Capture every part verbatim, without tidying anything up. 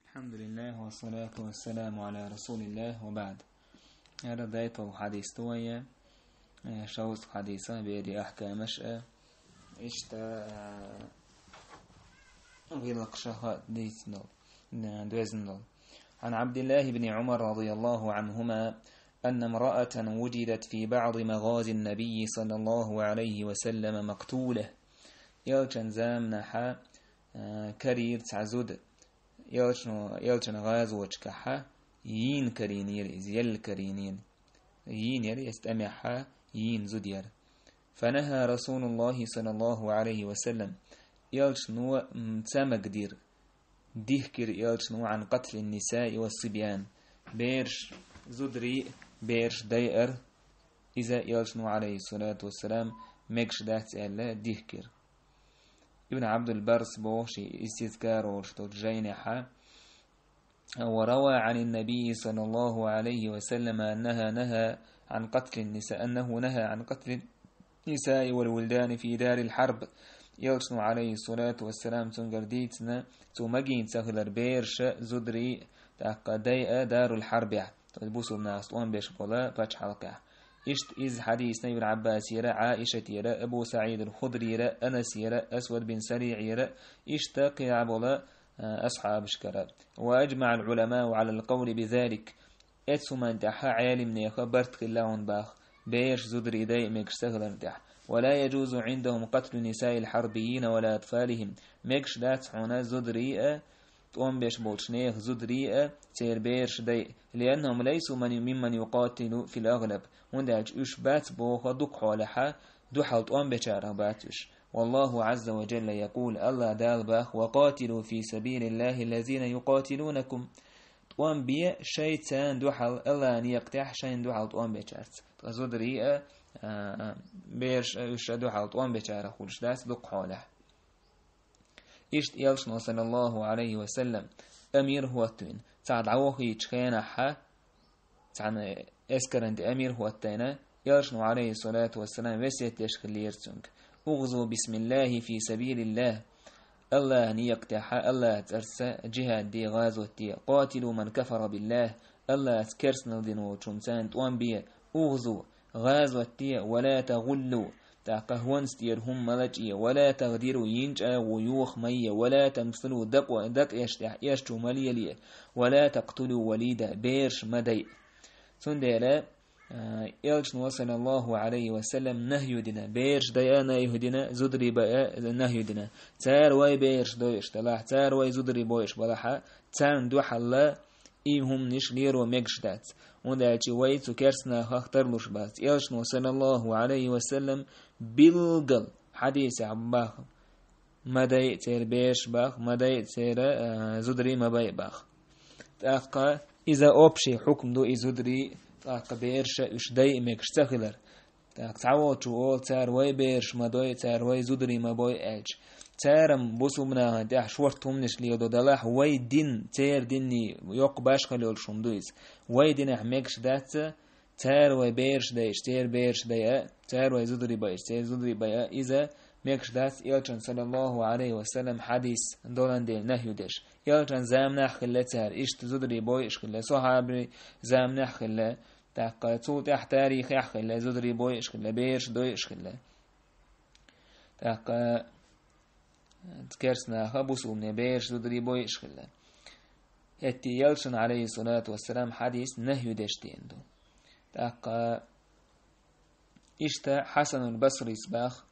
الحمد لله والصلاة والسلام على رسول الله وبعد. ХӀара дайтал хьадис ду вай, э, шовзткъа хьадиса, бери ахкамаш, э, иштта, э, гӀиллакх шаха дийцина дол, э, доьзна дол. عن عبد الله بن عمر رضي الله عنهما أن امرأة وجدت في بعض مغازي النبي صلى الله عليه وسلم مقتولة. Элчан заманахьа, э, карийра цхьа зуда. Элчано, элчан гӀазоташкахьа йийна карийнера иза, елла карийнера. Йийна яра иза тӀамехьа, йийна зуда яра. فنهى رسول الله صلى الله عليه وسلم. Элчано, м, цамаг дира. Дихкира элчано عن قتل النساء والصبيان. Бераш зударий, бераш дайар, иза элчано, عليه الصلاة والسلام, мегаш дац аьлла дихкира. Ибн Ӏабдул-Баррас боху ший Истизкар олуш долчу жайнехьа: وروى عن النبي صلى الله عليه وسلم أنها نهى عن قتل النساء، أنه نهى عن قتل النساء والولدان في دار الحرب. Элчано, عليه الصلاة والسلام, цуьнгара дийцина, цо магийна ца хилар бераша, зударий, тӀаккха дайа дарул хьарбехь, то есть бусулба нахаца тӀом беш болу пачхьалкхехь. Иштта иза хьадийцина Ибн Ӏаббасера, Ӏаишатера, Абу СаӀид ал-Худрийра, Анасера, Асвад бин СаригӀера, иштта кхин а болу, а, асхьабашкара. وأجمع العلماء على القول بذلك. Эцу хӀуманна тӀехьа Ӏелимнеха барт хилла хьуна баха, бераш, зударий дайа мегаш ца хиларна тӀехь. ولا يجوز عندهم قتل نساء الحربيين ولا أطفالهم. Мегаш дац хьуна зударий а, тӀом беш болчу нехан зударий а, церан бераш дайа, لأنهم ليسوا من، ممن يقاتل في الأغلب. ХӀунда аьлча уьш бац боху дукха хьолехьа, дуьхьал тӀом бечарах бац уьш. والله عز وجل يقول, АллахӀ Дала баха: وقاتلوا في سبيل الله الذين يقاتلونكم. ТӀом бе шайца дуьхьал, АллахӀан некъа тӀехь шайна дуьхьал тӀом бечаьрца. Ткъа зударий а, а, бераш а уьш а дуьхьал тӀом бечарах хуьлуш дац дукха хьолехь. Иштта элчано, саллаллаху Ӏалайхи ва саллам, амир хӀоттавина, цхьа дӀавохийчу хенахьа, цхьана эскаран тӀе амир хӀоттайна, элчано, Ӏалайхиссалату вассалам, весет деш хиллера цуьнга: «Угъзу бисмиллахи фи сабилиллах». АллахӀан некъа тӀехьа, АллахӀан цӀарца джихад де, гӀазот де. «Къатилу ман кафара биллах». АллахӀаца керстанал дина волчунна царна тӀом бе. «Угъзу», гӀазот де, «ва ла тагъуллу», тӀаккха хӀонца тӀера хӀума ма лачкъае, «ва ла тагъдиру», йина чӀагӀо йоха ма е, «ва ла тамсилу», дакъо-, дакъеш тӀехь эшчу ма лелае, «ва ла такътулу валида», бераш ма дайа. Цундела, а, элчано, саллаллаху Ӏалайхи ва саллам, нахью дина, бераш дайа нахью дина, зударий байа нахью дина. Цара вай бераш дойуш далахь, цара вай зударий бойуш балахьа, царна дуьхьал и хӀуманаш леро мегаш дац. ХӀунда аьлча вай цу керстанахах тарлуш бац. Элчано, саллаллаху Ӏалайхи ва саллам, билггал хьадисехь баха: «Ма дайа церан бераш», баха, «ма дайа церан, а, зударий ма байа», баха. ТӀаккха иза общий хьукм ду, и зударий, тӀаккха бераша уьш дайа мегаш ца хилар. ТӀаккха цхьаволчо олу: «Цара вай бераш ма дой, цара вай зударий ма бой», аьлча. Цара-м бусулба нахана тӀехь шорта хӀуманаш леладо далахь, вай дин, церан динний йоккха башхалла йолуш хӀума ду иза. Вай динехь мегаш дац, цара вай бераш дайча, церан бераш дайа, цара вай зударий байча, церан зударий байа, иза мегаш дац, элчан, саллаллаху Ӏалайхи ва саллам, хьадис долан дела нахью деш. Элчан заманахь хилла цара, иштта зударий бойуш хилла, сахьабий заманахь хилла, тӀаккха цул тӀаьхьа тарихехь хилла, зударий бойуш хилла, бераш дойуш хилла. ТӀаккха керстанаха бусулбане бераш, зударий бойуш хилла. ХӀетте элчан, Ӏалайхиссалату вассалам, хьадис нахью деш деана ду. ТӀаккха иштта Хьасанул Басрис баха: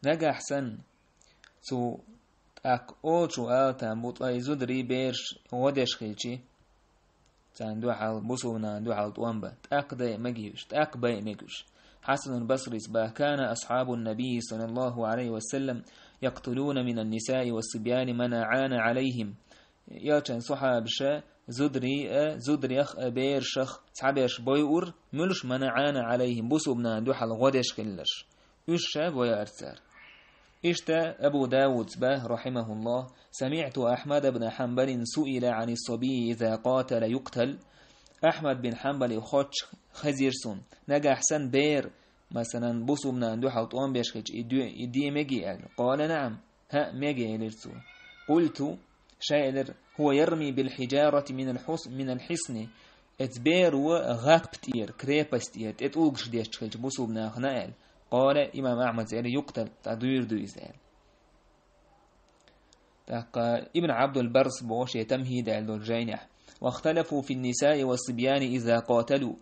«Нагахь санна цу тӀаккха олучу ала там бу, ткъа и зударий бераш гӀо деш хилчи, царна дуьхьал, бусулба нахана дуьхьал тӀом бан, тӀаккха дайа мегий уьш, тӀаккха байа мегий уьш». Хьасанул Басрис баха: «Кана асхьабун набийи, саллаллаху Ӏалайхи ва саллам, якътулуна минан нисаи вас сибьяни ман аӀана Ӏалайхим». Элчан сахьабаша зударий а, зударех а, берашах цхьаберш бойура, муьлш, ман аӀана Ӏалайхим, бусулба нахана дуьхьал гӀо деш хилларш. Уьш ша бойура цара. Иштта Абу Давудс баха, рахьимахуллах: «Самиъту Ахьмад бна Хьанбалин суила Ӏани ссабийи иза къатала юкътал». Ахьмад бин Хьанбале хоттуш хезира суна: «Нагахь санна бер, масалан, бусулба нахана дуьхьал тӀом беш хилча, и де-, и де мегий?» аьлла. «Къала наӀам». «ХӀаъ, мегий», элира цо. «Къулту», ша элира: هو يرمي بالحجارة من الحص-، من الحصن. Эц беро гӀатпа тӀера, крепость тӀера, тӀе тӀулгаш детташ хилча бусулба нахана аьлла. قال, имам Ахьмада аьлар, يقتل, цӀа дуьйр ду иза аьлла. ТӀаккха Ибн Ӏабдул-Баррас боху шен Тамхьид аьлла долчу жайнехь: واختلفوا في النساء والصبيان إذا قاتلوا.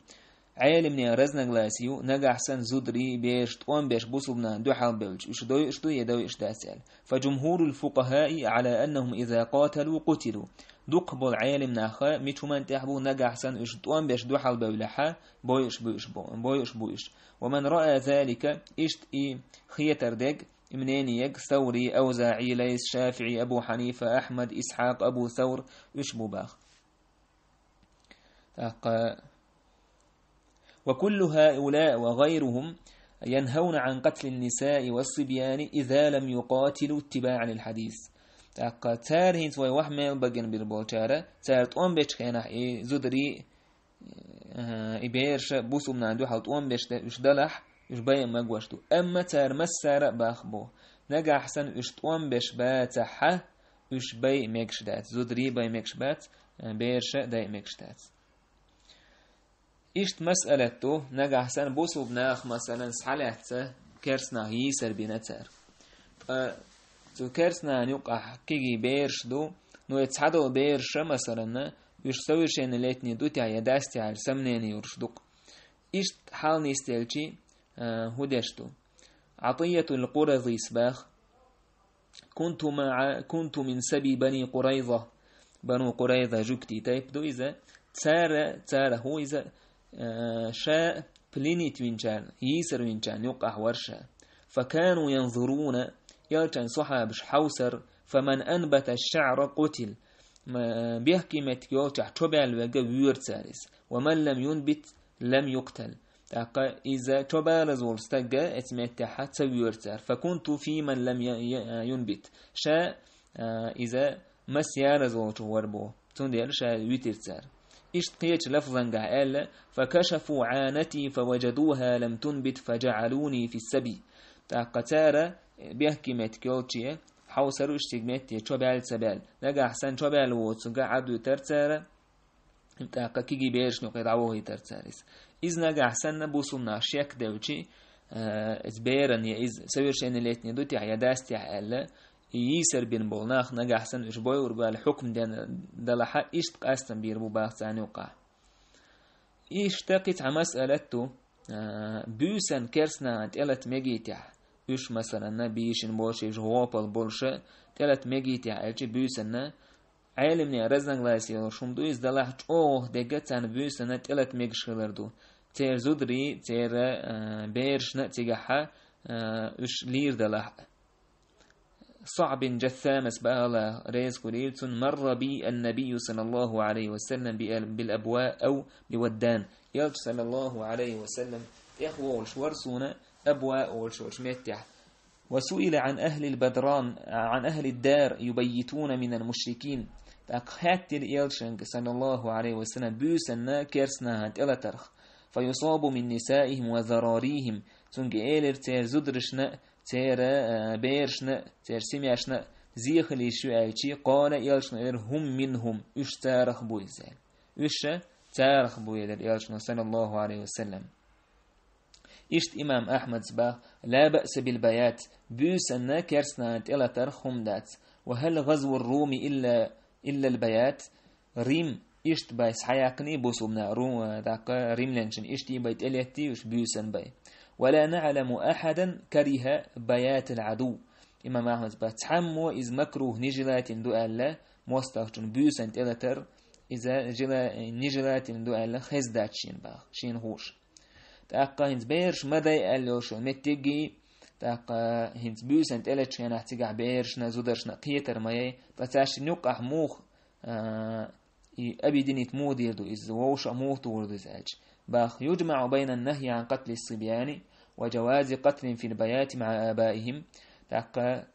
Ӏеламнехан разногласи ю, нагахь санна зударий, бераш тӀом беш бусулба нахана дуьхьал бевлча, уьш дойуш ду я дойуш дац аьлла. فجمهور الفقهاء على أنهم إذا قاتلوا قتلوا. Дукхахболу Ӏеламнах мича хӀуманна тӀехь бу, нагахь санна уьш тӀом беш дуьхьал бевллехь, бойуш бу уьш бо-, бойуш бу уьш. ومن رأى ذلك, иштта и хетар дерг, и мнение ерг, Саври, АвзаӀи, Лайс, ШафиӀи, Абу Хьанифа, Ахьмад, Исхьакъ, Абу Савр, уьш бу боху. ТӀаккха: وكل هؤلاء وغيرهم ينهون عن قتل النساء والصبيان إذا لم يقاتلوا اتباعا للحديث. ТӀаккха цара хӀинца вай ваха мел багина бир болчара, цара тӀом бечу хенахь и зударий, э, и бераша бусулба нахана дуьхьал тӀом беш дан уьш далахь, уьш байа магош ду. Амма цара массара а боху боху: нагахь санна уьш тӀом беш бацахьа, уьш бай мегаш дац, зударий бай мегаш бац, э, бераша дай мегаш дац. Иштта масъалат ду, нагахь санна бусулба нах, масалан, схьалаьцна керстанах йийсар бина цара. Ткъа цу керстанан юкъахь кегий бераш ду, ну, и цхьадолу бераша, масалан, уьш совершеннолетний ду техьа я дац техьа аьлла сомнение йолуш ду-кх. Иштта хьал нисделчи, а, хӀун деш ду? Ӏатиятул Къуразис баха: كنت مع، كنت من سبي بني قريظة. Бану Къурайза жуьгтий тайпа ду иза. Цара, цара хӀун иза, а, ша пленить винчарна, йийсар винчарна юкъахь вара ша. فكانوا ينظرون, элчан сахьабаш хьовсар, فمن أنبت الشعر قتل. Ма-, бехке меттиг йолчохь чобаьлла верг воьру цара иза. ومن لم ينبت لم يقتل. ТӀаккха иза чобалаза волу стаг эцу меттехь ца воьру цара. فكنت في من لم ي-، ي-، ينبت. Ша, а, иза мас яраз волчух вара боху. Цундела ша витира цара. Иштта кхечу лафзангахь аьлла: فكشفوا عانتي فوجدوها لم تنبت فجعلوني في السبي. ТӀаккха цара бехке меттиг йолче хьовсар уьш цига метте чобаьлла ца баьлла. Нагахь санна чобаьлла воцург Ӏад витар цара. ТӀаккха кегий берашна юкъе дӀавохийтар цара иза. Иза нагахь санна бусулба нах шек девчи, а, иза беран я иза совершеннолетний ду техьа я дац техьа аьлла, и йийсар бина болу нах нагахь санна уьш бойург ваьлла хьукм ден далахьа, иштта къастам бийр бу баха царна юкъахь. Иштта кхин цхьа масъалат ду, а, буьйсанна керстанан тӀелата мегийтехь, уьш, масалан, бийшина болуш, уьш гӀопал болуша тӀелата мегийтехь аьлчи буьйсанна, Ӏеламнехан разногласи йолуш хӀума ду иза, далахь чӀогӀа дегга царна буьйсанна тӀелата мегаш хилар ду. Церан зударий, церан, а, берашна а цигахьа, а, уьш лийр далахь. СаӀб бин Джассамас баха, Аллах реза хуьлийла цунна: مر بي النبي صلى الله عليه وسلم بال-، بالأبواء أو بودان. Элча, саллаллаху Ӏалайхи ва саллам, тӀехволуш вара суна Абва олуш волчу меттехь. وسئل عن أهل البدران، عن أهل الدار يبيتون من المشركين. ТӀаккха хаьттира элчанга, саллаллаху Ӏалайхи ва саллам, буьйсанна керстанан тӀелатарх. فيصاب من نسائهم وذراريهم. Цунга элира церан зударшна, церан, а, берашна, церан семьяшна зе хила йиш ю аьлчи, قال, элчано элира: هم منهم, уьш царах бу иза аьлла. Уьш царах бу элира элчано, саллаллаху Ӏалайхи ва саллам. Иштта имам Ахьмадс баха: لا بأس بالبيات, буьйсанна керстанан тӀелатарх хӀума дац. وهل غزو الروم إلا، إلا البيات؟ Рим иштта бай схьаяьккхиний бусулбана, ру-, даккха римлянчун иштта бай тӀелеттий уьш буьйсан бай. ولا نعلم أحدا كره بيات العدو. Имам Ахьмадс баха: цхьаммо иза макрух, нежелательно ду аьлла, мостагӀчун буьйсан тӀелатар, иза жела-, нежелательно ду аьлла, хезна дац шена баха, шена хууш. ТӀаккха хӀинца бераш ма дай аьлла йолуш йолу меттиггий, тӀаккха хӀинца буьйсан тӀелечу хенахь цигахь берашна, зударшна кхетар ма яй, ткъа цаьршинна юккъахь муха, а, и объединить муха дийр ду иза, вовшах муха тухур ду иза аьлча. Баха: يجمع بين النهي عن قتل الصبيان وجواز قتل في البيات مع آبائهم. ТӀаккха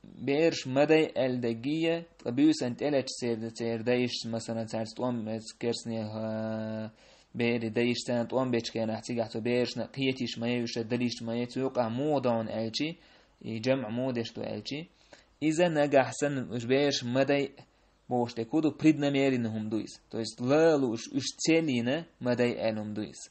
бераш ма дай аьлла даггийа, ткъа буьйсан тӀелечу церан, церан дайшца, масала, цаьрца тӀом, керстанех, а, бери дайшца тӀом бечу хенахь цигахь цу берашна кхетийш ма яй, уьш далийш ма яй, цу юкъахь муха дан аьлчи, и жамӀ муха деш ду аьлчи, иза нагахь санна уьш бераш ма дай бохуш дерг хӀун ду, преднамеренно хӀума ду иза. То есть лалуш, уьш цель йина ма дай аьлла хӀума ду иза.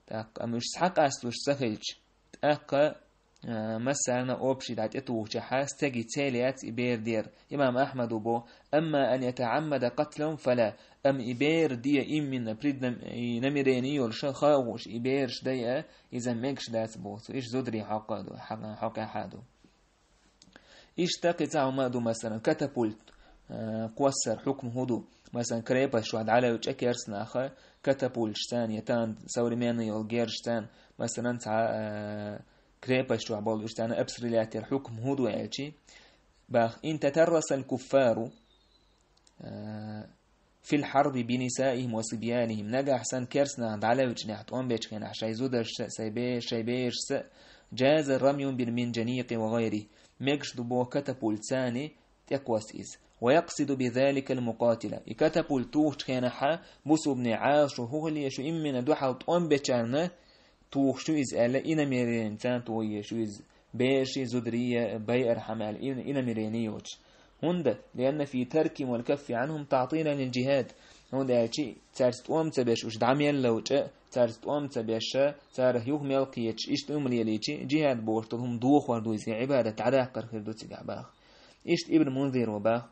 ТӀаккха, амма уьш схьакъасталуш ца хилча, тӀаккха, а, массарна общий дӀа тӀетухучехьа, стеган цель яц и бер дер. Имам Ахьмада бо: «Амма ан ятаӀаммада къатлахум фала». Амма и бер де именно преднам-, и намерение йолуша, хаа а хууш, и бераш дайа, иза мегаш дац боху цо. Иштта зударий хьокъехь ду, хьа-, хьокъехьа ду. Иштта кхин цхьа хӀума а ду, масалан, катапульт, а, кхоссар хьукма хӀун ду? Масалан, крепость чохь дӀалевча керстанаха катапульташ царна, я тахана современный йолу герзаш царна, масалан, цхьа, а, крепость чохь болу уьш царна обстрелять яр хьукма хӀун ду аьлчи, бах: «Ин татаррасал куффару, а, фил хьарби бинисаихим ва сибьянихим». Нагахь санна керстанах дӀалевчнехь, тӀом бечу хенахь, шайн зударшца, шайн бе-, шайн берашца, «джаза рамюн бил минджаникъи ва гӀайри». Мегаш ду боху катапульт царна тӀекхосса иза. «Ва якъсиду би заликал мукъатила». И катапульт тухучу хенахьа, бусубне Ӏалашо хӀун хила еза шу, иммина дуьхьал тӀом бечарна тухуш ю иза аьлла, и намерение царна тухуш ю иза. Бераши, зударий байархьама аьлла, и, и намерение йоцуш. ХӀунда, «лианна фи таркихим вал каффи Ӏанхум таътилан лил джихад». ХӀунда аьлча, цаьрца тӀом ца беш уьш дӀа мел левча, цаьрца тӀом ца беша, царах юха мел кхеташ, иштта хӀума лелийчи, джихад бохуш долу хӀума дохор ду иза, и Ӏибадат дӀадаккхар хир ду цигахь баха. Иштта Ибн Мунзиро баха.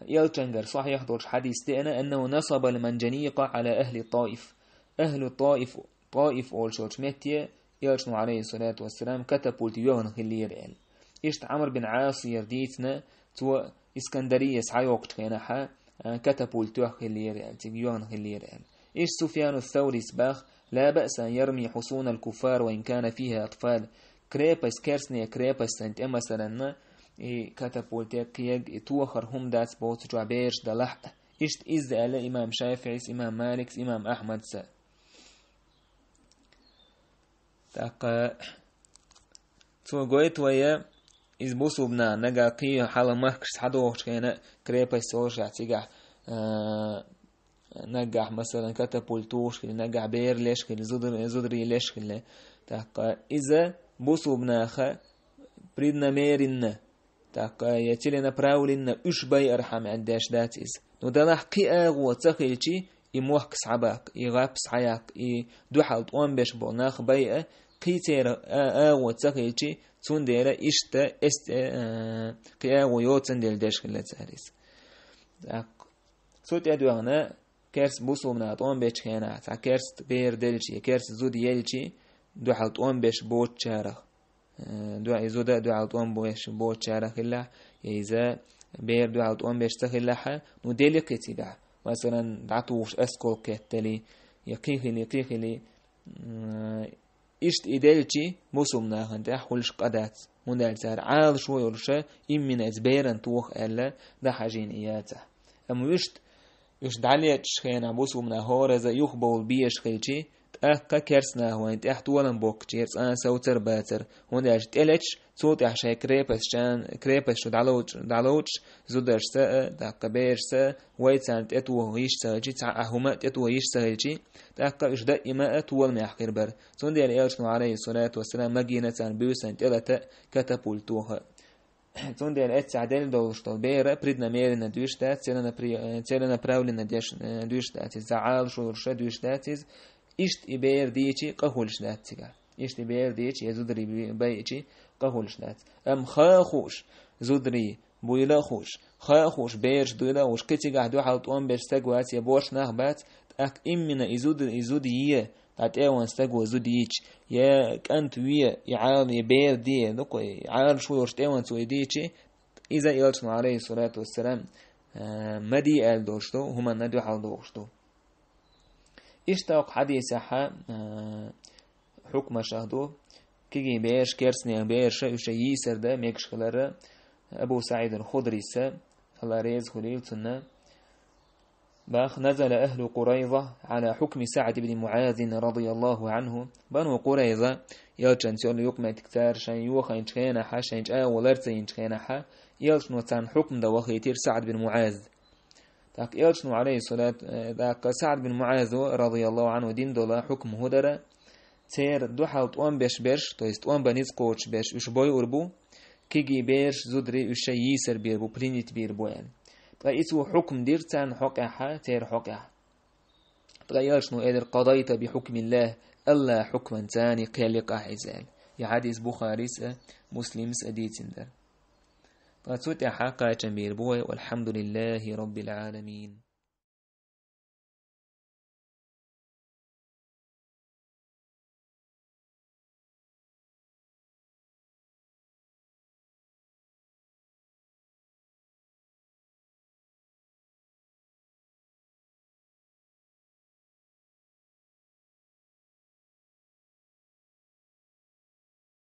Элчангара сахьихь долчу хьадис деана: «Аннаху насабал манджаникъа Ӏала ахли Таиф». Ахлу Таиф, Таиф олуш йолчу метте Элчано, алейхиссалату вассалам, катапульт йоьхна хиллера аьлла. Иштта Ӏамр бин Ӏасера дийцина, цо Искандария схьайоккхучу хенахьа, а, катапульт тоьхна хиллера аьлла, цига йоьхна хиллера аьлла. Иштта Суфьяну Саурис бах: «Ла баъса ярми хьусунал куффар ва ин кана фиха атфал». Крепость, керсне крепостьан тӀе, масаланна, и катапульте кхега, и тохар хӀума дац боху цу чохь бераш далахь а. Иштта изза аьлла имам ШафиӀис, имам Маликс, имам Ахьмадса. ТӀаккха цо гойту вайа, иза бусубна нагахь кхин хьала махкаш схьадохучу хенахь, крепость олушехь цигахь, а, нагахь, масалан, катапульт тухуш хили, нагахь бер леш хили, зудар-, зударий леш хили. ТӀаккха иза бусубнаха преднамеренно, тӀаккха я целенаправленно уьш байархьама аьлла деш дац иза. Ну, далахь кхин агӀо ца хилчи, и мохк схьабаккха, и гӀап схьаяккха, и дуьхьал тӀом беш болу нах байа, кхин церан а-, агӀо ца хилчи, цундела иштта эс-, э, кхин агӀо йоцанделла деш хилла цара иза. ТӀаккха цу тӀедоьгӀна керс бусулбана тӀом бечу хенахь, цхьа керст бер делчи, я керст зуда елчи, дуьхьал тӀом беш боцучарах, э, дуьхьа-, и зуда дуьхьал тӀом беш боцучарах хилла, я иза бер дуьхьал тӀом беш ца хиллахьа, ну, дели кхин цигахь. Масалан, дӀатухуш осколка кхеттали, я кхин хили, кхин хили, м, иштта и делчи, бусулбанахана тӀехь хуьлуш къа дац. ХӀунда аьлча цара Ӏалашо йолуша, иммина эца беран тоха аьлла, дӀахьажийна и яцахь. Амма вуьшта, уьш дӀалеччу хенахь бусулбанах хӀораза юхабовла безаш хилчи, тӀаккха керстанах вайна тӀехь толам боккхучера цкъа а совцар а бацара, хӀунда аьлча тӀелечча, цул тӀаьхьа шайн крепостчан-, крепость шу дӀаловчу-, дӀаловчуш, зударшца а, тӀаккха берашца а, вай царна тӀетоха йиш ца хилчи, цхьа а хӀума а тӀетоха йиш ца хилчи, тӀаккха уьш даима а толамехь хир бара. Цундела Элчано, алейхиссалату вассалам, магийна царна буьйсанна тӀелата а, катапульт тоха а. Цундела эццахь делла долуш долу бера преднамеренно дуьйш дац, целенапри-, э, целенаправленно деш, э, дуьйш дац иза, Ӏалашо йолуша дуьйш дац иза. Иштта и бер дийчи, къа хуьлуш дац цигахь. Иштта и бер дийчи, я зударий би-, байичи, къа хуьлуш дац. Амма хаа хууш, зударий буйла а хууш, хаа хууш, бераш дуйла а хууш, кхин цигахь дуьхьал тӀом беш стаг вац, я бош нах бац, тӀаккха иммина и зуда, и зуда е, дӀа тӀеван стаго зуда йича, я кӀант ве, и Ӏалам, я бер де, дукха, и Ӏалашо йолуш тӀеван цо и дийчи, иза Элчано, алейхиссалату вассалам, а, ма де аьлла долуш ду, хӀуманна дуьхьал дохуш ду. Иштта окху хьадисехьа, а, хьукмашах ду, кегий бераш, керстанех бераша, уьш йийсар дан мегаш хилара, Абу СаӀид аль-Худриса, Алла реза хуьлийла цунна, бах: «Назала ахлу Къурайза Ӏала хьукми СаӀд ибн МуӀазин радияллаху Ӏанху». Бану Къурайза, Элчанца йолу юкъаметтиг, цара шайн йохайначу хенахьа, шайн чӀагӀо лар ца йинчу хенахьа, Элчано царна хьукм дан вахийтира СаӀд бин МуӀаз. ТӀаккха Элчано, алейхиссалату, э, тӀаккха СаӀд бин МуӀазо, радияллаху Ӏанху, дина долу хьукм хӀун дара, церан дуьхьал тӀом беш берш, то есть тӀом бан ницкъ кхочуш берш, уьш бойур бу, кегий бераш, зударий уьш шайн йийсар бийр бу, пленить бийр бу аьлла. Ткъа и цо хьукм дир царна хьокъехьа, церан хьокъехьа. Ткъа элчано элира: «قضيت بحكم الله», АллахӀа хьукманца кхел йикъахь иза аьлла. И хьадис Бухарис а, Муслимс а дийцина дара. Ткъа цу тӀехьа кхачам бийр бу вай: «والحمد لله رب العالمين».